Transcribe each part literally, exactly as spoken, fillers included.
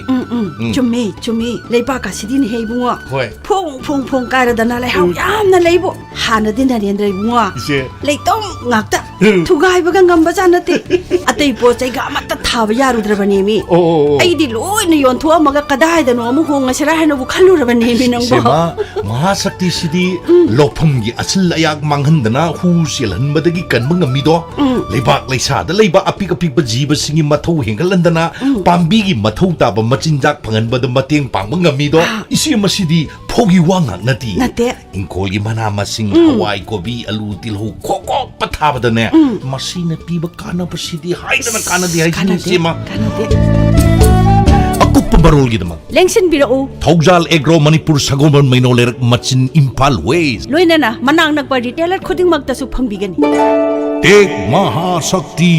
ꯎꯝ, ꯎꯝ, ꯎꯝ꯫ ꯆꯨꯝꯃꯤ, ꯆꯨꯝꯃꯤ꯫ ꯂꯩꯕꯥꯛ ꯑꯁꯤꯗꯤꯅꯦꯍꯦ, ꯏꯕꯨꯡꯉꯣ꯫ ꯍꯣꯏ꯫ ꯐꯣꯡ, ꯐꯣꯡ, ꯐꯣꯡ ꯀꯥꯏꯔꯗꯅ ꯂꯩꯍꯥꯎ ꯎꯝ꯫ ꯌꯥꯝꯅ ꯂꯩꯕꯨ꯫ ꯍꯥꯟꯅꯗꯤ ꯅꯔꯦꯟꯗ꯭ꯔ ꯏꯕꯨꯡꯉꯣ꯫ ꯏꯆꯦ꯫ ꯂꯩꯇꯣꯝ ꯉꯥꯛꯇ꯫ ꯎꯝ꯫ ꯊꯨꯒꯥꯏꯕꯒ ꯉꯝꯕꯖꯥꯠ ꯅꯠꯇꯦ꯫ ꯑꯇꯩ ꯄꯣꯠ ꯆꯩꯒ ꯑꯃꯠꯇ ꯊꯥꯕ ꯌꯥꯔꯨꯗ꯭ꯔꯕꯅꯦꯃꯤ꯫ ꯑꯣ, ꯑꯣ, ꯑꯣ꯫ ꯑꯩꯗꯤ ꯂꯣꯏꯅ ꯌꯣꯟꯊꯣꯛꯑꯝꯃꯒ ꯀꯗꯥꯏꯗꯅꯣ ꯑꯃꯨꯛ ꯍꯣꯡꯉꯁꯤꯔꯥ ꯍꯥꯏꯅꯕꯨ ꯈꯜꯂꯨꯔꯕꯅꯦꯃꯤ ꯅꯪꯕꯣ꯫ ꯏꯆꯦꯃ, ꯃꯍꯥꯁꯛꯇꯤꯁꯤꯗꯤ ꯎꯝ꯫ ꯂꯧꯐꯝꯒꯤ ꯑꯁꯤꯜ ꯑꯌꯥꯛ ꯃꯥꯡꯍꯟꯗꯅ ꯍꯨ ꯆꯦꯜꯍꯟꯕꯗꯒꯤ ꯀꯟꯕ ꯉꯝꯃꯤꯗꯣ꯫ ꯎꯝ꯫ ꯂꯩꯕꯥꯛ ꯂꯩꯁꯥꯗ ꯂꯩꯕ ꯑꯄꯤꯛ ꯑꯄꯤꯛꯄ ꯖꯤꯕꯁꯤꯡꯒꯤ ꯃꯊꯧ ꯍꯦꯟꯒꯠꯍꯟꯗꯅ ꯎꯝ꯫ ꯄꯥꯝꯕꯤꯒꯤ ꯃꯊꯧ ꯇꯥꯕ ꯃꯆꯤꯟꯖꯥꯛ ꯐꯪꯍꯟꯕꯗ ꯃꯇꯦꯡ ꯄꯥꯡꯕ ꯉꯝꯃꯤꯗꯣ꯫ ꯑꯥ꯫ ꯏꯆꯦ, ꯃꯁꯤꯗꯤ ꯐꯧꯒꯤ ꯋꯥ ꯉꯥꯛ ꯅꯠꯇꯦ꯫ ꯅꯠꯇꯦ꯫ ꯏꯪꯈꯣꯜꯒꯤ ꯃꯅꯥ ꯃꯁꯤꯡ, ꯎꯝ꯫ ꯍꯋꯥꯏ, ꯀꯣꯕꯤ, ꯑꯂꯨ, ꯇꯤꯜꯍꯧ ꯈꯣꯛ ꯈꯣꯛꯄ ꯊꯥꯕꯗꯅꯦ, ꯎꯝ꯫ ꯃꯁꯤꯅ ꯄꯤꯕ ꯀꯥꯟꯅꯕꯁꯤꯗꯤ ꯍꯥꯏꯗꯅ ꯀꯥꯟꯅꯗꯦ ꯍꯥꯏꯁꯤꯅꯤ, ꯀꯥꯟꯅꯗꯦ, ꯏꯆꯦꯃ꯫ ꯀꯥꯟꯅꯗꯦ꯫ ꯑꯀꯨꯞꯄ ꯃꯔꯣꯜꯒꯤꯗꯃꯛ ꯂꯦꯡꯁꯤꯟꯕꯤꯔꯛꯎ꯫ ꯊꯧꯖꯥꯜ ꯑꯦꯒ꯭ꯔꯣ ꯃꯅꯤꯄꯨꯔ ꯁꯒꯣꯜꯕꯟ ꯃꯩꯅꯣ ꯂꯩꯔꯛ ꯃꯆꯤꯟ ꯏꯝꯐꯥꯜ ꯋꯦꯁ꯫ ꯂꯣꯏꯅꯅ ꯃꯅꯥꯛ ꯅꯛꯄ ꯔꯤꯇꯦꯂꯔ ꯈꯨꯗꯤꯡꯃꯛꯇꯁꯨ ꯐꯪꯕꯤꯒꯅꯤ꯫ ꯇꯦꯛ ꯃꯍꯥꯁꯛꯇꯤ꯫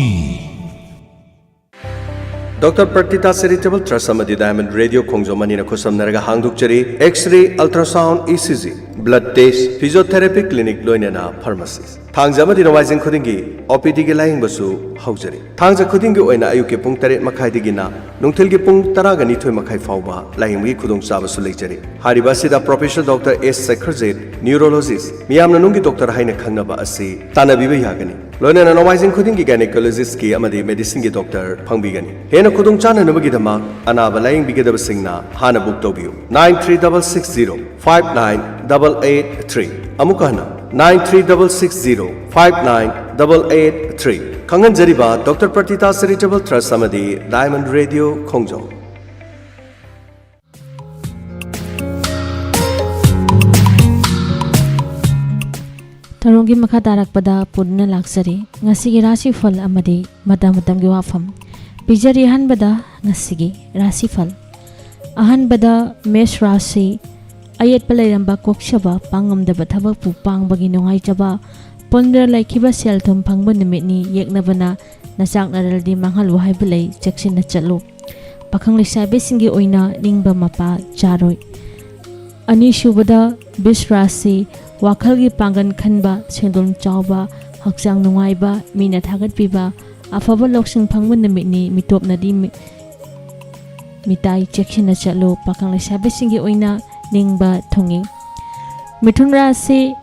ꯗꯣꯛꯇꯔ ꯄ꯭ꯔꯇꯤꯇꯥ ꯆꯦꯔꯤꯇꯦꯕꯜ ꯇ꯭ꯔꯁ ꯑꯃꯗꯤ ꯗꯥꯏꯃꯟ ꯔꯦꯗꯤꯑꯣ ꯈꯣꯡꯖꯣꯝ ꯑꯅꯤꯅ ꯈꯨꯠꯁꯝꯅꯔꯒ ꯍꯥꯡꯗꯣꯛꯆꯔꯤ X ray, ultrasound, E C G, blood test, physiotherapy clinic, ꯂꯣꯏꯅꯅ ꯐꯥꯔꯃꯥꯁꯤ꯫ ꯊꯥꯡꯖ ꯑꯃꯗꯤ ꯅꯣꯡꯃꯥꯏꯖꯤꯡ ꯈꯨꯗꯤꯡꯒꯤ ꯑꯣ ꯄꯤ ꯗꯤꯒꯤ ꯂꯥꯌꯦꯡꯕꯁꯨ ꯍꯧꯖꯔꯤ꯫ ꯊꯥꯡꯖ ꯈꯨꯗꯤꯡꯒꯤ ꯑꯣꯏꯅ ꯑꯌꯨꯛꯀꯤ ꯄꯨꯡ ꯇꯔꯦꯠ ꯃꯈꯥꯏꯗꯒꯤꯅ ꯅꯨꯡꯊꯤꯜꯒꯤ ꯄꯨꯡ ꯇꯔꯥꯒ ꯅꯤꯊꯣꯏ ꯃꯈꯥꯏ ꯐꯥꯎꯕ ꯂꯥꯌꯦꯡꯕꯒꯤ ꯈꯨꯗꯣꯡꯆꯥꯕꯁꯨ ꯂꯩꯖꯔꯤ꯫ ꯍꯥꯏꯔꯤꯕ ꯑꯁꯤꯗ ꯄ꯭ꯔꯣꯐꯦꯁꯔ ꯗꯣꯛꯇꯔ ꯑꯦꯁ ꯁꯦꯈꯔꯖꯤꯠ, ꯅ꯭ꯌꯨꯔꯣꯂꯣꯖꯤꯁ, ꯃꯤꯌꯥꯝꯅ ꯅꯨꯡꯒꯤ ꯗꯣꯛꯇꯔ ꯍꯥꯏꯅ ꯈꯪꯅꯕ ꯑꯁꯤ ꯇꯥꯟꯅꯕꯤꯕ ꯌꯥꯒꯅꯤ꯫ ꯂꯣꯏꯅꯅ ꯅꯣꯡꯃꯥꯏꯖꯤꯡ ꯈꯨꯗꯤꯡꯒꯤ ꯒꯥꯏꯅꯤꯀꯣꯂꯣꯖꯤꯁꯀꯤ ꯑꯃꯗꯤ ꯃꯦꯗꯤꯁꯤꯟꯒꯤ ꯗꯣꯛꯇꯔ ꯐꯪꯕꯤꯒꯅꯤ꯫ ꯍꯦꯟꯅ ꯈꯨꯗꯣꯡ ꯆꯥꯅꯅꯕꯒꯤꯗꯃꯛ ꯑꯅꯥꯕ ꯂꯥꯌꯦꯡꯕꯤꯒꯗꯕꯁꯤꯡꯅ ꯍꯥꯟꯅ ꯕꯨꯛ ꯇꯧꯕꯤꯌꯨ꯫ Nine three double six zero five nine double eight three꯫ ꯑꯃꯨꯛꯀ ꯍꯟꯅ, nine three double six zero five nine double eight three꯫ ꯈꯪꯍꯟꯖꯔꯤꯕ ꯗꯣꯛꯇꯔ ꯄ꯭ꯔꯇꯤꯇꯥ ꯆꯦꯔꯤꯇꯦꯕꯜ ꯇ꯭ꯔꯁ ꯑꯃꯗꯤ ꯗꯥꯏꯃꯟ ꯔꯦꯗꯤꯑꯣ ꯈꯣꯡꯖꯣꯝ꯫ ꯊꯧꯔꯝꯒꯤ ꯃꯈꯥ ꯇꯥꯔꯛꯄꯗ ꯄꯨꯗꯨꯅ ꯂꯥꯛꯆꯔꯤ ꯉꯁꯤꯒꯤ ꯔꯥꯁꯤꯐꯜ ꯑꯃꯗꯤ ꯃꯇꯝ ꯃꯇꯝꯒꯤ ꯋꯥꯐꯝ꯫ ꯄꯤꯖꯔꯤ ꯑꯍꯥꯟꯕꯗ ꯉꯁꯤꯒꯤ ꯔꯥꯁꯤꯐꯜ꯫ ꯑꯍꯥꯟꯕꯗ ꯃꯦꯁ ꯔꯥꯁꯤ, ꯑꯌꯦꯠꯄ ꯂꯩꯔꯝꯕ ꯀꯣꯛꯆꯕ, ꯄꯥꯡꯉꯝꯗꯕ ꯊꯕꯛꯄꯨ ꯄꯥꯡꯕꯒꯤ ꯅꯨꯡꯉꯥꯏꯖꯕ, ꯄꯣꯟꯗꯨꯅ ꯂꯩꯈꯤꯕ ꯁꯦꯜ ꯊꯨꯝ ꯐꯪꯕ ꯅꯨꯃꯤꯠꯅꯤ, ꯌꯦꯛꯅꯕꯅ ꯅꯆꯥꯛ ꯅꯔꯜꯗꯤ ꯃꯥꯡꯍꯜꯂꯨ ꯍꯥꯏꯕ ꯂꯩ, ꯆꯦꯛꯁꯤꯟꯅ ꯆꯠꯂꯨ꯫ ꯄꯥꯈꯪ ꯂꯩꯁꯥꯕꯤꯁꯤꯡꯒꯤ ꯑꯣꯏꯅ ꯅꯤꯡꯕ ꯃꯄꯥ ꯆꯥꯔꯣꯏ꯫ ꯑꯅꯤꯁꯨꯕꯗ ꯕꯤꯁ ꯔꯥꯁꯤ, ꯋꯥꯈꯜꯒꯤ ꯄꯥꯡꯒꯜ ꯈꯟꯕ, ꯁꯦꯟꯗꯣꯡ ꯆꯥꯎꯕ, ꯍꯛꯆꯥꯡ ꯅꯨꯡꯉꯥꯏꯕ, ꯃꯤꯅ ꯊꯥꯒꯠꯄꯤꯕ, ꯑꯐꯕ ꯂꯧꯁꯤꯡ ꯐꯪꯕ ꯅꯨꯃꯤꯠꯅꯤ꯫ ꯃꯤꯇꯣꯞꯅꯗꯤ ꯃꯤ-, ꯃꯤꯇꯥꯏ ꯆꯦꯛꯁꯤꯟꯅ ꯆꯠꯂꯨ꯫ ꯄꯥꯈꯪ ꯂꯩꯁꯥꯕꯤꯁꯤꯡꯒꯤ ꯑꯣꯏꯅ ꯅꯤꯡꯕ ꯊꯨꯡꯏ꯫ ꯃꯤꯊꯨꯟ ꯔꯥꯁꯤ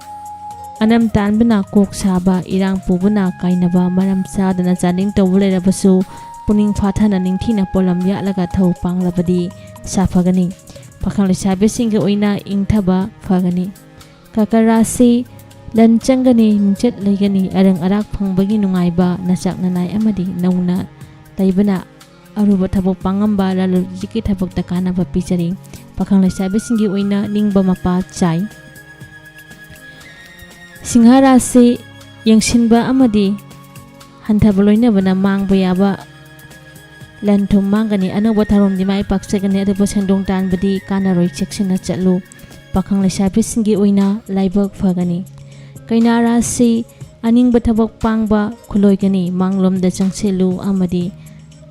ꯑꯅꯝ ꯇꯥꯟꯕꯅ ꯀꯣꯛ ꯁꯥꯕ, ꯏꯔꯥꯡ ꯄꯨꯕꯅ ꯀꯥꯏꯅꯕ, ꯃꯔꯝ ꯆꯥꯗꯅ ꯆꯥꯗꯤꯡ ꯇꯧꯕ ꯂꯩꯔꯕꯁꯨ ꯄꯨꯛꯅꯤꯡ ꯐꯥꯊꯅ ꯅꯤꯡꯊꯤꯅ ꯄꯣꯠꯂꯝ ꯌꯥꯠꯂꯒ ꯊꯧ ꯄꯥꯡꯂꯕꯗꯤ ꯁꯥꯐꯒꯅꯤ꯫ ꯄꯥꯈꯪ ꯂꯩꯁꯥꯕꯤꯁꯤꯡꯒꯤ ꯑꯣꯏꯅ ꯏꯪꯊꯕ ꯐꯒꯅꯤ꯫ ꯀꯔꯀꯠ ꯔꯥꯁꯤ ꯂꯟ ꯆꯪꯒꯅꯤ, ꯃꯤꯡꯆꯠ ꯂꯩꯒꯅꯤ, ꯑꯔꯪ ꯑꯔꯥꯛ ꯐꯪꯕꯒꯤ ꯅꯨꯡꯉꯥꯏꯕ, ꯅꯆꯥꯛ ꯅꯅꯥꯏ ꯑꯃꯗꯤ ꯅꯧꯅ ꯂꯩꯕꯅ ꯑꯔꯨꯕ ꯊꯕꯛ ꯄꯥꯡꯉꯝꯕ ꯂꯂꯣꯟ ꯏꯇꯤꯛꯀꯤ ꯊꯕꯛꯇ ꯀꯥꯟꯅꯕ ꯄꯤꯖꯔꯤ꯫ ꯄꯥꯈꯪ ꯂꯩꯁꯥꯕꯤꯁꯤꯡꯒꯤ ꯑꯣꯏꯅ ꯅꯤꯡꯕ ꯃꯄꯥ ꯆꯥꯏ꯫ ꯁꯤꯡꯍ ꯔꯥꯁꯤ ꯌꯦꯡꯁꯤꯟꯕ ꯑꯃꯗꯤ ꯍꯟꯊꯕ ꯂꯣꯏꯅꯕꯅ ꯃꯥꯡꯕ ꯌꯥꯕ ꯂꯟ ꯊꯨꯝ ꯃꯥꯡꯒꯅꯤ꯫ ꯑꯅꯧꯕ ꯊꯧꯔꯝꯗꯤ ꯃꯥꯏ ꯄꯥꯛꯆꯒꯅꯤ, ꯑꯗꯨꯕꯨ ꯁꯦꯟꯗꯣꯡ ꯇꯥꯟꯕꯗꯤ ꯀꯥꯟꯅꯔꯣꯏ, ꯆꯦꯛꯁꯤꯟꯅ ꯆꯠꯂꯨ꯫ ꯄꯥꯈꯪ ꯂꯩꯁꯥꯕꯤꯁꯤꯡꯒꯤ ꯑꯣꯏꯅ ꯂꯥꯏꯕꯛ ꯐꯒꯅꯤ꯫ ꯀꯩꯅꯥ ꯔꯥꯁꯤ ꯑꯅꯤꯡꯕ ꯊꯕꯛ ꯄꯥꯡꯕ ꯈꯨꯂꯣꯏꯒꯅꯤ, ꯃꯥꯡꯂꯣꯝꯗ ꯆꯪꯁꯤꯜꯂꯨ ꯑꯃꯗꯤ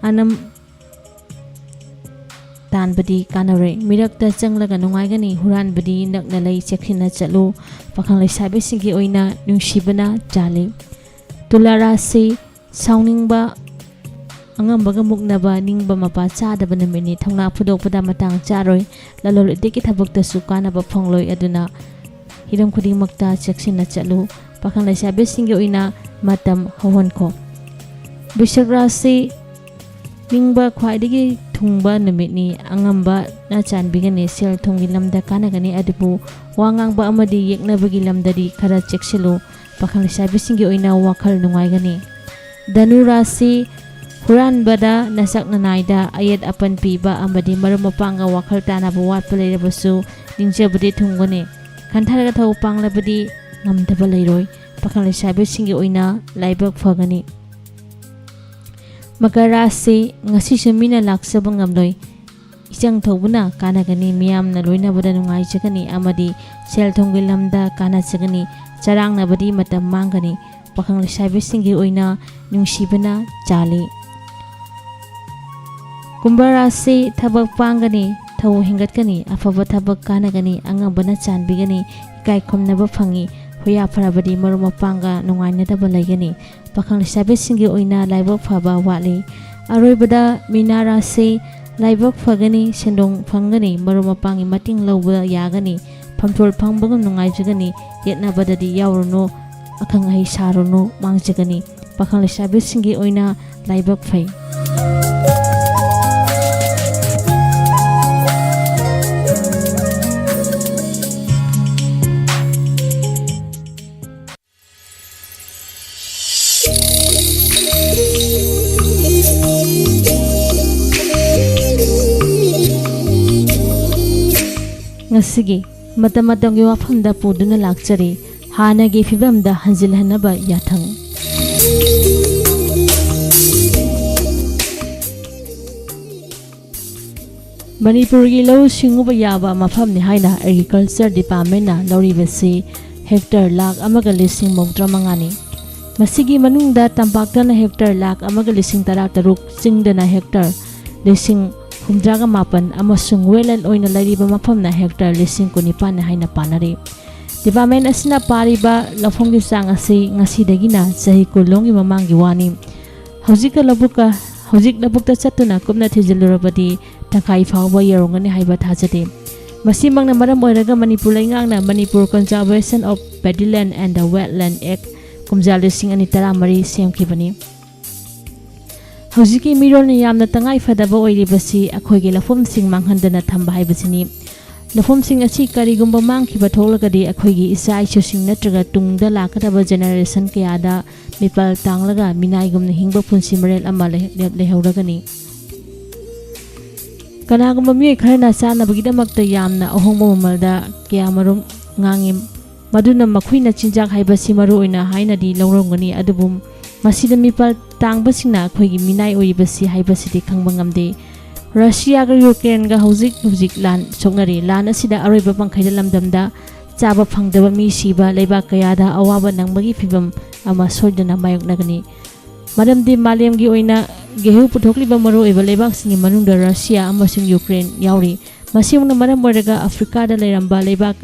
ꯑꯅꯝ ꯇꯥꯟꯕꯗꯤ ꯀꯥꯟꯅꯔꯣꯏ꯫ ꯃꯤꯔꯛꯇ ꯆꯪꯂꯒ ꯅꯨꯡꯉꯥꯏꯒꯅꯤ, ꯍꯨꯔꯥꯟꯕꯗꯤ ꯅꯛꯅ ꯂꯩ, ꯆꯦꯛꯁꯤꯟꯅ ꯆꯠꯂꯨ꯫ ꯄꯥꯈꯪ ꯂꯩꯁꯥꯕꯤꯁꯤꯡꯒꯤ ꯑꯣꯏꯅ ꯅꯨꯡꯁꯤꯕꯅ ꯆꯥꯜꯂꯤ꯫ ꯇꯨꯂꯥ ꯔꯥꯁꯤ ꯁꯥꯎꯅꯤꯡꯕ, ꯑꯉꯝꯕꯒ ꯃꯨꯛꯅꯕ, ꯅꯤꯡꯕ ꯃꯄꯥ ꯆꯥꯗꯕ ꯅꯨꯃꯤꯠꯅꯤ꯫ ꯊꯧꯅꯥ ꯐꯨꯗꯣꯛꯄꯗ ꯃꯇꯥꯡ ꯆꯥꯔꯣꯏ꯫ ꯂꯂꯣꯟ ꯏꯇꯤꯛꯀꯤ ꯊꯕꯛꯇꯁꯨ ꯀꯥꯟꯅꯕ ꯐꯪꯂꯣꯏ, ꯑꯗꯨꯅ ꯍꯤꯔꯝ ꯈꯨꯗꯤꯡꯃꯛꯇ ꯆꯦꯛꯁꯤꯟꯅ ꯆꯠꯂꯨ꯫ ꯄꯥꯈꯪ ꯂꯩꯁꯥꯕꯤꯁꯤꯡꯒꯤ ꯑꯣꯏꯅ ꯃꯇꯝ ꯍꯧꯍꯟꯈꯣ꯫ ꯕꯤꯁꯛ ꯔꯥꯁꯤ ꯅꯤꯡꯕ ꯈ꯭ꯋꯥꯏꯗꯒꯤ ꯊꯨꯡꯕ ꯅꯨꯃꯤꯠꯅꯤ꯫ ꯑꯉꯝꯕꯅ ꯆꯥꯟꯕꯤꯒꯅꯤ꯫ ꯁꯦꯜ ꯊꯨꯝꯒꯤ ꯂꯝꯗ ꯀꯥꯟꯅꯒꯅꯤ, ꯑꯗꯨꯕꯨ ꯋꯥ ꯉꯥꯡꯕ ꯑꯃꯗꯤ ꯌꯦꯛꯅꯕꯒꯤ ꯂꯝꯗꯗꯤ ꯈꯔ ꯆꯦꯛꯁꯤꯜꯂꯨ꯫ ꯄꯥꯈꯪ ꯂꯩꯁꯥꯕꯤꯁꯤꯡꯒꯤ ꯑꯣꯏꯅ ꯋꯥꯈꯜ ꯅꯨꯡꯉꯥꯏꯒꯅꯤ꯫ ꯙꯅꯨ ꯔꯥꯁꯤ ꯍꯨꯔꯥꯟꯕꯗ, ꯅꯆꯥꯛ ꯅꯅꯥꯏꯗ ꯑꯌꯦꯠ ꯑꯄꯟ ꯄꯤꯕ ꯑꯃꯗꯤ ꯃꯔꯨꯞ ꯃꯄꯥꯡꯒ ꯋꯥꯈꯜ ꯇꯥꯅꯕ ꯋꯥꯠꯄ ꯂꯩꯔꯕꯁꯨ ꯅꯤꯡꯖꯕꯗꯤ ꯊꯨꯡꯒꯅꯤ꯫ ꯈꯟꯊꯔꯒ ꯊꯧ ꯄꯥꯡꯂꯕꯗꯤ ꯉꯝꯗꯕ ꯂꯩꯔꯣꯏ꯫ ꯄꯥꯈꯪ ꯂꯩꯁꯥꯕꯤꯁꯤꯡꯒꯤ ꯑꯣꯏꯅ ꯂꯥꯏꯕꯛ ꯐꯒꯅꯤ꯫ ꯃꯀꯔ ꯔꯥꯁꯤ ꯉꯁꯤꯁꯨ ꯃꯤꯅ ꯂꯥꯛꯆꯕ ꯉꯝꯂꯣꯏ꯫ ꯏꯆꯪ ꯊꯧꯕꯅ ꯀꯥꯟꯅꯒꯅꯤ, ꯃꯤꯌꯥꯝꯅ ꯂꯣꯏꯅꯕꯗ ꯅꯨꯡꯉꯥꯏꯖꯒꯅꯤ ꯑꯃꯗꯤ ꯁꯦꯜ ꯊꯨꯝꯒꯤ ꯂꯝꯗ ꯀꯥꯟꯅꯖꯒꯅꯤ꯫ ꯆꯔꯥꯡꯅꯕꯗꯤ ꯃꯇꯝ ꯃꯥꯡꯒꯅꯤ꯫ ꯄꯥꯈꯪ ꯂꯩꯁꯥꯕꯤꯁꯤꯡꯒꯤ ꯑꯣꯏꯅ ꯅꯨꯡꯁꯤꯕꯅ ꯆꯥꯜꯂꯤ꯫ ꯀꯨꯝꯚ ꯔꯥꯁꯤ ꯊꯕꯛ ꯄꯥꯡꯒꯅꯤ, ꯊꯧ ꯍꯦꯟꯒꯠꯀꯅꯤ, ꯑꯐꯕ ꯊꯕꯛ ꯀꯥꯟꯅꯒꯅꯤ, ꯑꯉꯝꯕꯅ ꯆꯥꯟꯕꯤꯒꯅꯤ, ꯏꯀꯥꯏ ꯈꯨꯝꯅꯕ ꯐꯪꯏ, ꯍꯨꯌꯥ ꯐꯔꯕꯗꯤ ꯃꯔꯨꯞ ꯃꯄꯥꯡꯒ ꯅꯨꯡꯉꯥꯏꯅꯗꯕ ꯂꯩꯒꯅꯤ꯫ ꯄꯥꯈꯪ ꯂꯩꯁꯥꯕꯤꯁꯤꯡꯒꯤ ꯑꯣꯏꯅ ꯂꯥꯏꯕꯛ ꯐꯕ ꯋꯥꯠꯂꯤ꯫ ꯑꯔꯣꯏꯕꯗ ꯃꯤꯅꯥ ꯔꯥꯁꯤ ꯂꯥꯏꯕꯛ ꯐꯒꯅꯤ, ꯁꯦꯟꯗꯣꯡ ꯐꯪꯒꯅꯤ, ꯃꯔꯨꯞ ꯃꯄꯥꯡꯒꯤ ꯃꯇꯦꯡ ꯂꯧꯕ ꯌꯥꯒꯅꯤ, ꯐꯝꯐꯣꯜ ꯐꯪꯕꯒꯨꯝ ꯅꯨꯡꯉꯥꯏꯖꯒꯅꯤ, ꯌꯦꯠꯅꯕꯗꯗꯤ ꯌꯥꯎꯔꯨꯅꯨ, ꯑꯈꯪ ꯑꯍꯩ ꯁꯥꯔꯨꯅꯨ, ꯃꯥꯡꯖꯒꯅꯤ꯫ ꯄꯥꯈꯪ ꯂꯩꯁꯥꯕꯤꯁꯤꯡꯒꯤ ꯑꯣꯏꯅ ꯂꯥꯏꯕꯛ ꯐꯩ꯫ ꯉꯁꯤꯒꯤ ꯃꯇꯝ ꯃꯇꯝꯒꯤ ꯋꯥꯐꯝꯗ ꯄꯨꯗꯨꯅ ꯂꯥꯛꯆꯔꯤ ꯍꯥꯟꯅꯒꯤ ꯐꯤꯕꯝꯗ ꯍꯟꯖꯤꯜꯍꯟꯅꯕ ꯌꯥꯊꯪ꯫ ꯃꯅꯤꯄꯨꯔꯒꯤ ꯂꯧꯎ ꯁꯤꯡꯎꯕ ꯌꯥꯕ ꯃꯐꯝꯅꯤ ꯍꯥꯏꯅ Agriculture Departmentꯅ ꯂꯧꯔꯤꯕꯁꯤ ꯍꯦꯛꯇꯔ ꯂꯥꯈ ꯑꯃꯒ ꯂꯤꯁꯤꯡ ꯃꯧꯗ꯭ꯔꯥ ꯃꯉꯥꯅꯤ꯫ ꯃꯁꯤꯒꯤ ꯃꯅꯨꯡꯗ ꯇꯝꯄꯥꯛꯇꯅ ꯍꯦꯛꯇꯔ ꯂꯥꯈ ꯑꯃꯒ ꯂꯤꯁꯤꯡ ꯇꯔꯥ ꯇꯔꯨꯛ, ꯆꯤꯡꯗꯅ ꯍꯦꯛꯇꯔ ꯂꯤꯁꯤꯡ ꯍꯨꯝꯗ꯭ꯔꯥꯒ ꯃꯥꯄꯟ ꯑꯃꯁꯨꯡ wetland ꯑꯣꯏꯅ ꯂꯩꯔꯤꯕ ꯃꯐꯝꯅ ꯍꯦꯛꯇꯔ ꯂꯤꯁꯤꯡ ꯀꯨꯟꯅꯤꯄꯥꯟꯅꯤ ꯍꯥꯏꯅ ꯄꯥꯅꯔꯤ꯫ Department ꯑꯁꯤꯅ ꯄꯥꯔꯤꯕ ꯂꯧꯐꯝꯒꯤ ꯆꯥꯡ ꯑꯁꯤ ꯉꯁꯤꯗꯒꯤꯅ ꯆꯍꯤ ꯀꯨꯟꯂꯣꯝꯒꯤ ꯃꯃꯥꯡꯒꯤ ꯋꯥꯅꯤ꯫ ꯍꯧꯖꯤꯛꯀ ꯂꯧꯕꯨꯛꯀ, ꯍꯧꯖꯤꯛ ꯂꯧꯕꯨꯛꯇ ꯆꯠꯇꯨꯅ ꯀꯨꯞꯅ ꯊꯤꯖꯤꯜꯂꯨꯔꯕꯗꯤ ꯇꯪꯈꯥꯏ ꯐꯥꯎꯕ ꯌꯧꯔꯝꯒꯅꯤ ꯍꯥꯏꯕ ꯊꯥꯖꯗꯦ꯫ ꯃꯁꯤꯃꯛꯅ ꯃꯔꯝ ꯑꯣꯏꯔꯒ ꯃꯅꯤꯄꯨꯔ ꯂꯩꯉꯥꯛꯅ Manipur Conservation of Paddyland and the Wetland Act ꯀꯨꯝꯖꯥ ꯂꯤꯁꯤꯡ ꯑꯅꯤ ꯇꯔꯥꯃꯔꯤ ꯁꯦꯝꯈꯤꯕꯅꯤ꯫ ꯍꯧꯖꯤꯛꯀꯤ ꯃꯤꯔꯣꯜꯅ ꯌꯥꯝꯅ ꯇꯉꯥꯏ ꯐꯗꯕ ꯑꯣꯏꯔꯤꯕꯁꯤ ꯑꯩꯈꯣꯏꯒꯤ ꯂꯧꯐꯝꯁꯤꯡ ꯃꯥꯡꯍꯟꯗꯅ ꯊꯝꯕ ꯍꯥꯏꯕꯁꯤꯅꯤ꯫ ꯂꯧꯐꯝꯁꯤꯡ ꯑꯁꯤ ꯀꯔꯤꯒꯨꯝꯕ ꯃꯥꯡꯈꯤꯕ ꯊꯣꯛꯂꯒꯗꯤ ꯑꯩꯈꯣꯏꯒꯤ ꯏꯆꯥ ꯏꯁꯨꯁꯤꯡ ꯅꯠꯇ꯭ꯔꯒ ꯇꯨꯡꯗ ꯂꯥꯛꯀꯗꯕ generation ꯀꯌꯥꯗ ꯃꯤꯄꯥꯜ ꯇꯥꯡꯂꯒ ꯃꯤꯅꯥꯏꯒꯨꯝꯅ ꯍꯤꯡꯕ ꯄꯨꯟꯁꯤ ꯃꯔꯦꯜ ꯑꯃ ꯂꯩ-, ꯂꯩꯍꯧꯔꯒꯅꯤ꯫ ꯀꯅꯥꯒꯨꯝꯕ ꯃꯤꯑꯣꯏ ꯈꯔꯅ ꯆꯥꯅꯕꯒꯤꯗꯃꯛꯇ ꯌꯥꯝꯅ ꯑꯍꯣꯡꯕ ꯃꯃꯜꯗ ꯀꯌꯥꯃꯔꯨꯝ ꯉꯥꯡꯉꯤ꯫ ꯃꯗꯨꯅ ꯃꯈꯣꯏꯅ ꯆꯤꯟꯖꯥꯛ ꯍꯥꯏꯕꯁꯤ ꯃꯔꯨ ꯑꯣꯏꯅ ꯍꯥꯏꯅꯗꯤ ꯂꯧꯔꯝꯒꯅꯤ, ꯑꯗꯨꯕꯨ ꯃꯁꯤꯗ ꯃꯤꯄꯥꯜ ꯇꯥꯡꯕꯁꯤꯡꯅ ꯑꯩꯈꯣꯏꯒꯤ ꯃꯤꯅꯥꯏ ꯑꯣꯏꯔꯤꯕꯁꯤ ꯍꯥꯏꯕꯁꯤꯗꯤ ꯈꯪꯕ ꯉꯝꯗꯦ꯫ ꯔꯁꯤꯌꯥꯒ ꯌꯨꯀ꯭ꯔꯦꯟꯒ ꯍꯧꯖꯤꯛ ꯍꯧꯖꯤꯛ ꯂꯥꯟ ꯁꯣꯛꯅꯔꯤ꯫ ꯂꯥꯟ ꯑꯁꯤꯗ ꯑꯔꯣꯏꯕ ꯄꯪꯈꯩꯗ ꯂꯝꯗꯝꯗ ꯆꯥꯕ ꯐꯪꯗꯕ ꯃꯤ ꯁꯤꯕ, ꯂꯩꯕꯥꯛ ꯀꯌꯥꯗ ꯑꯋꯥꯕ ꯅꯪꯕꯒꯤ ꯐꯤꯕꯝ ꯑꯃ ꯁꯣꯏꯗꯅ ꯃꯥꯌꯣꯛꯅꯒꯅꯤ꯫ ꯃꯔꯝꯗꯤ ꯃꯥꯂꯦꯝꯒꯤ ꯑꯣꯏꯅ ꯒꯦꯍꯨ ꯄꯨꯊꯣꯛꯂꯤꯕ ꯃꯔꯨꯑꯣꯏꯕ ꯂꯩꯕꯥꯛꯁꯤꯡꯒꯤ ꯃꯅꯨꯡꯗ ꯔꯁꯤꯌꯥ ꯑꯃꯁꯨꯡ ꯌꯨꯀ꯭ꯔꯦꯟ ꯌꯥꯎꯔꯤ꯫ ꯃꯁꯤꯅ ꯃꯔꯝ ꯑꯣꯏꯔꯒ ꯑꯐ꯭ꯔꯤꯀꯥꯗ ꯂꯩꯔꯝꯕ ꯂꯩꯕꯥꯛ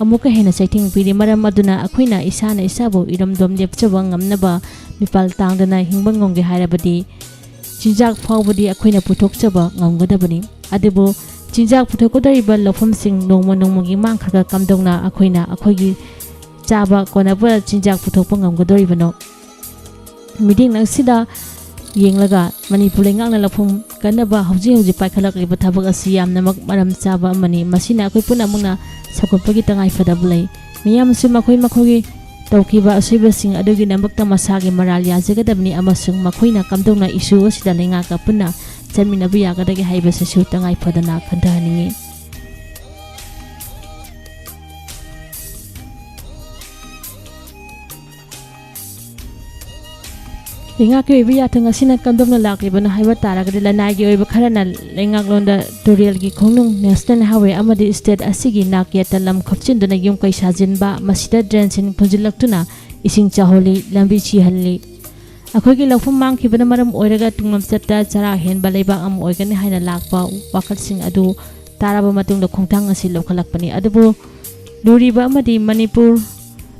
ꯑꯃꯨꯛꯀ ꯍꯦꯟꯅ ꯆꯩꯊꯦꯡ ꯄꯤꯔꯤ꯫ ꯃꯔꯝ ꯑꯗꯨꯅ ꯑꯩꯈꯣꯏꯅ ꯏꯁꯥꯅ ꯏꯁꯥꯕꯨ ꯏꯔꯝꯗꯝ ꯂꯦꯞꯆꯕ ꯉꯝꯅꯕ ꯃꯤꯄꯥꯜ ꯇꯥꯡꯗꯅ ꯍꯤꯡꯕ ꯉꯝꯒꯦ ꯍꯥꯏꯔꯕꯗꯤ ꯆꯤꯟꯖꯥꯛ ꯐꯥꯎꯕꯗꯤ ꯑꯩꯈꯣꯏꯅ ꯄꯨꯊꯣꯛꯆꯕ ꯉꯝꯒꯗꯕꯅꯤ꯫ ꯑꯗꯨꯕꯨ ꯆꯤꯟꯖꯥꯛ ꯄꯨꯊꯣꯛꯀꯗꯧꯔꯤꯕ ꯂꯧꯐꯝꯁꯤꯡ ꯅꯣꯡꯃ ꯅꯣꯡꯃꯒꯤ ꯃꯥꯡꯈ꯭ꯔꯒ ꯀꯝꯗꯧꯅ ꯑꯩꯈꯣꯏꯅ ꯑꯩꯈꯣꯏꯒꯤ ꯆꯥꯕ ꯀꯣꯟꯅꯕ ꯆꯤꯟꯖꯥꯛ ꯄꯨꯊꯣꯛꯄ ꯉꯝꯒꯗꯧꯔꯤꯕꯅꯣ? ꯃꯤꯠꯌꯦꯡ ꯑꯁꯤꯗ ꯌꯦꯡꯂꯒ ꯃꯅꯤꯄꯨꯔ ꯂꯩꯉꯥꯛꯅ ꯂꯧꯐꯝ ꯀꯟꯅꯕ ꯍꯧꯖꯤꯛ ꯍꯧꯖꯤꯛ ꯄꯥꯏꯈꯠꯂꯛꯂꯤꯕ ꯊꯕꯛ ꯑꯁꯤ ꯌꯥꯝꯅꯃꯛ ꯃꯔꯝ ꯆꯥꯕ ꯑꯃꯅꯤ꯫ ꯃꯁꯤꯅ ꯑꯩꯈꯣꯏ ꯄꯨꯝꯅꯃꯛꯅ ꯁꯧꯒꯠꯄꯒꯤ ꯇꯉꯥꯏ ꯐꯗꯕ ꯂꯩ꯫ ꯃꯤꯌꯥꯝꯁꯨ ꯃꯈꯣꯏ ꯃꯈꯣꯏꯒꯤ ꯇꯧꯈꯤꯕ ꯑꯁꯣꯏꯕꯁꯤꯡ ꯑꯗꯨꯒꯤꯗꯃꯛꯇ ꯃꯁꯥꯒꯤ ꯃꯔꯥꯜ ꯌꯥꯖꯒꯗꯕꯅꯤ ꯑꯃꯁꯨꯡ ꯃꯈꯣꯏꯅ ꯀꯝꯗꯧꯅ ꯏꯁꯨ ꯑꯁꯤꯗ ꯂꯩꯉꯥꯛꯀ ꯄꯨꯟꯅ ꯆꯠꯃꯤꯟꯅꯕ ꯌꯥꯒꯗꯒꯦ ꯍꯥꯏꯕꯁꯤꯁꯨ ꯇꯉꯥꯏ ꯐꯗꯅ ꯈꯟꯊꯍꯟꯅꯤꯡꯏ꯫ ꯂꯩꯉꯥꯛꯀꯤ ꯑꯣꯏꯕ ꯌꯥꯊꯪ ꯑꯁꯤꯅ ꯀꯝꯗꯧꯅ ꯂꯥꯛꯂꯤꯕꯅꯣ ꯍꯥꯏꯕ ꯇꯥꯔꯒꯗꯤ, ꯂꯅꯥꯏꯒꯤ ꯑꯣꯏꯕ ꯈꯔꯅ ꯂꯩꯉꯥꯛꯂꯣꯟꯗ ꯇꯨꯔꯦꯜꯒꯤ ꯈꯣꯡꯅꯨꯡ, ꯅꯦꯁꯅꯦꯜ ꯍꯥꯏꯋꯦ ꯑꯃꯗꯤ ꯁ꯭ꯇꯦꯠ ꯑꯁꯤꯒꯤ ꯅꯥꯛ ꯌꯦꯠꯇ ꯂꯝ ꯈꯣꯞꯆꯤꯟꯗꯨꯅ ꯌꯨꯝ ꯀꯩ ꯁꯥꯖꯤꯟꯕ, ꯃꯁꯤꯗ ꯗ꯭ꯔꯦꯟꯁꯤꯡ ꯐꯨꯝꯖꯤꯜꯂꯛꯇꯨꯅ ꯏꯁꯤꯡ ꯆꯥꯍꯜꯂꯤ, ꯂꯝꯕꯤ ꯁꯤꯍꯜꯂꯤ꯫ ꯑꯩꯈꯣꯏꯒꯤ ꯂꯧꯐꯝ ꯃꯥꯡꯈꯤꯕꯅ ꯃꯔꯝ ꯑꯣꯏꯔꯒ ꯇꯨꯡꯂꯝꯆꯠꯇ ꯆꯔꯥ ꯍꯦꯟꯕ ꯂꯩꯕꯥꯛ ꯑꯃ ꯑꯣꯏꯒꯅꯤ ꯍꯥꯏꯅ ꯂꯥꯛꯄ ꯋꯥꯈꯜꯁꯤꯡ ꯑꯗꯨ ꯇꯥꯔꯕ ꯃꯇꯨꯡꯗ ꯈꯣꯡꯊꯥꯡ ꯑꯁꯤ ꯂꯧꯈꯠꯂꯛꯄꯅꯤ꯫ ꯑꯗꯨꯕꯨ ꯂꯨꯔꯤꯕ ꯑꯃꯗꯤ ꯃꯅꯤꯄꯨꯔ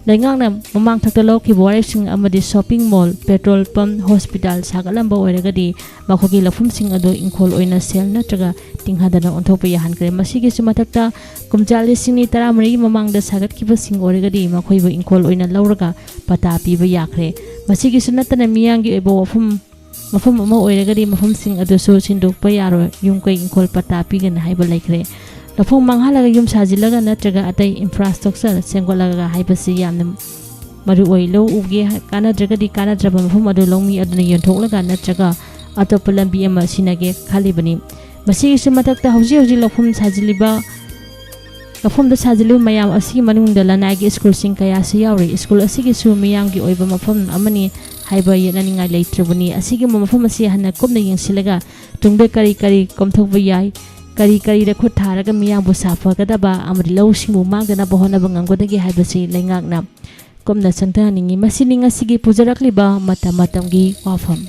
ꯂꯩꯉꯥꯛꯅ ꯃꯃꯥꯡ ꯊꯛꯇ ꯂꯧꯈꯤꯕ ꯋꯥꯔꯦꯞꯁꯤꯡ ꯑꯃꯗꯤ ꯁꯣꯞꯄꯤꯡ ꯃꯣꯜ, ꯄꯦꯇ꯭ꯔꯣꯜ ꯄꯝꯞ, ꯍꯣꯁꯄꯤꯇꯥꯜ ꯁꯥꯒꯠꯂꯝꯕ ꯑꯣꯏꯔꯒꯗꯤ ꯃꯈꯣꯏꯒꯤ ꯂꯧꯐꯝꯁꯤꯡ ꯑꯗꯨ ꯏꯪꯈꯣꯜ ꯑꯣꯏꯅ ꯁꯦꯜ ꯅꯠꯇ꯭ꯔꯒ ꯇꯤꯡꯍꯟꯗꯅ ꯑꯣꯟꯊꯣꯛꯄ ꯌꯥꯍꯟꯈ꯭ꯔꯦ꯫ ꯃꯁꯤꯒꯤꯁꯨ ꯃꯊꯛꯇ ꯀꯨꯝꯖꯥ ꯂꯤꯁꯤꯡ ꯑꯅꯤ ꯇꯔꯥꯃꯔꯤꯒꯤ ꯃꯃꯥꯡꯗ ꯁꯥꯒꯠꯈꯤꯕꯁꯤꯡ ꯑꯣꯏꯔꯒꯗꯤ ꯃꯈꯣꯏꯕꯨ ꯏꯪꯈꯣꯜ ꯑꯣꯏꯅ ꯂꯧꯔꯒ ꯄꯇꯥ ꯄꯤꯕ ꯌꯥꯈ꯭ꯔꯦ꯫ ꯃꯁꯤꯒꯤꯁꯨ ꯅꯠꯇꯅ ꯃꯤꯌꯥꯝꯒꯤ ꯑꯣꯏꯕ ꯋꯥꯐꯝ ꯃꯐꯝ ꯑꯃ ꯑꯣꯏꯔꯒꯗꯤ ꯃꯐꯝꯁꯤꯡ ꯑꯗꯨꯁꯨ ꯁꯤꯟꯗꯣꯛꯄ ꯌꯥꯔꯣꯏ, ꯌꯨꯝ ꯀꯩ ꯏꯪꯈꯣꯜ ꯄꯇꯥ ꯄꯤꯒꯅꯤ ꯍꯥꯏꯕ ꯂꯩꯈ꯭ꯔꯦ꯫ ꯂꯧꯐꯝ ꯃꯥꯡꯍꯜꯂꯒ ꯌꯨꯝ ꯁꯥꯖꯤꯜꯂꯒ ꯅꯠꯇ꯭ꯔꯒ ꯑꯇꯩ ꯏꯟꯐ꯭ꯔꯥꯁ꯭ꯇ꯭ꯔꯛꯆꯔ ꯁꯦꯝꯒꯠꯂꯒ ꯍꯥꯏꯕꯁꯤ ꯌꯥꯝꯅ ꯃꯔꯨ ꯑꯣꯏ꯫ ꯂꯧ ꯎꯒꯦ ꯀꯥꯟꯅꯗ꯭ꯔꯒꯗꯤ ꯀꯥꯟꯅꯗ꯭ꯔꯕ ꯃꯐꯝ ꯑꯗꯨ ꯂꯧꯃꯤ ꯑꯗꯨꯅ ꯌꯣꯟꯊꯣꯛꯂꯒ ꯅꯠꯇ꯭ꯔꯒ ꯑꯇꯣꯞꯄ ꯂꯝꯕꯤ ꯑꯃ ꯁꯤꯟꯅꯒꯦ ꯈꯜꯂꯤꯕꯅꯤ꯫ ꯃꯁꯤꯒꯤꯁꯨ ꯃꯊꯛꯇ ꯍꯧꯖꯤꯛ ꯍꯧꯖꯤꯛ ꯂꯧꯐꯝ ꯁꯥꯖꯤꯜꯂꯤꯕ ꯃꯐꯝꯗ ꯁꯥꯖꯤꯜꯂꯤꯕ ꯃꯌꯥꯝ ꯑꯁꯤꯒꯤ ꯃꯅꯨꯡꯗ ꯂꯅꯥꯏꯒꯤ ꯁ꯭ꯀꯨꯜꯁꯤꯡ ꯀꯌꯥꯁꯨ ꯌꯥꯎꯔꯤ꯫ ꯁ꯭ꯀꯨꯜ ꯑꯁꯤꯒꯤꯁꯨ ꯃꯤꯌꯥꯝꯒꯤ ꯑꯣꯏꯕ ꯃꯐꯝ ꯑꯃꯅꯤ ꯍꯥꯏꯕ ꯌꯦꯠꯅꯅꯤꯡꯉꯥꯏ ꯂꯩꯇ꯭ꯔꯕꯅꯤ꯫ ꯑꯁꯤꯒꯨꯝꯕ ꯃꯐꯝ ꯑꯁꯤ ꯍꯟꯅ ꯀꯨꯞꯅ ꯌꯦꯡꯁꯤꯜꯂꯒ ꯇꯨꯡꯗ ꯀꯔꯤ ꯀꯔꯤ ꯀꯣꯝꯊꯣꯛꯄ ꯌꯥꯏ, ꯀꯔꯤ ꯀꯔꯤꯗ ꯈꯨꯠ ꯊꯥꯔꯒ ꯃꯤꯌꯥꯝꯕꯨ ꯁꯥꯐꯒꯗꯕ ꯑꯃꯗꯤ ꯂꯧꯁꯤꯡꯕꯨ ꯃꯥꯡꯗꯅꯕ ꯍꯣꯠꯅꯕ ꯉꯝꯒꯗꯒꯦ ꯍꯥꯏꯕꯁꯤ ꯂꯩꯉꯥꯛꯅ ꯀꯨꯞꯅ ꯆꯪꯊꯍꯟꯅꯤꯡꯏ꯫ ꯃꯁꯤꯅꯤ ꯉꯁꯤꯒꯤ ꯄꯨꯖꯔꯛꯂꯤꯕ ꯃꯇꯝ ꯃꯇꯝꯒꯤ ꯋꯥꯐꯝ꯫